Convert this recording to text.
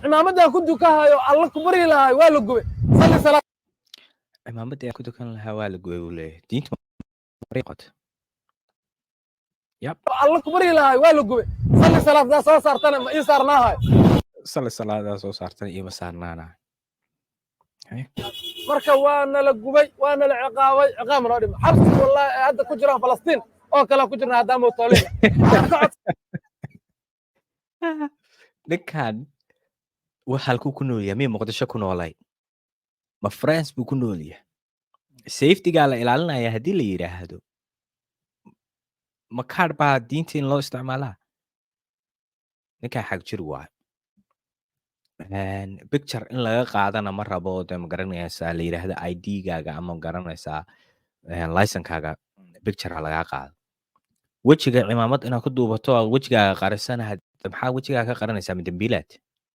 Cimaamadan ku dukahayo, Alla ku baryi lahaay, waa la gubay. Salli salaad. Cimaamaddii aan ku tukan lahaa waa la gubay, buu leeyahay. Diinta maray qot. Yep. Alla ku baryi lahaay waa la gubay. Salli salaad daa soo saartana ma ii saarnaahay. Salli salaadaa soo saartana iima saarnaana. Marka waa nala gubay, waa nala ciqaabay, ciqaab noo dhima. Xabsi wallahi ay hadda ku jiraan Falastiin oo kale ku jirna haddaan mootoolayna. Waxaan ka Ninkan wax halkuu ku nool yahay? Miyay Muqdisho ku noolay? Ma France buu ku nool yahay? Safetygaa la ilaalinaya haddii la yidhaahdo, ma kaadh baa diinta in loo isticmaalaa? Ninkan xag jir waayo. Picture in laga qaadana ma rabo. De ma garanaysaa la yidhaahdo ID-gaaga ama ma garanaysaa license-kaaga picture ha lagaa qaado? Wejiga cimaamad inaad ku duubato aad wejigaaga qarisana, maxaa wejigaaga ka qaranaysaa? Ma dembiilaad?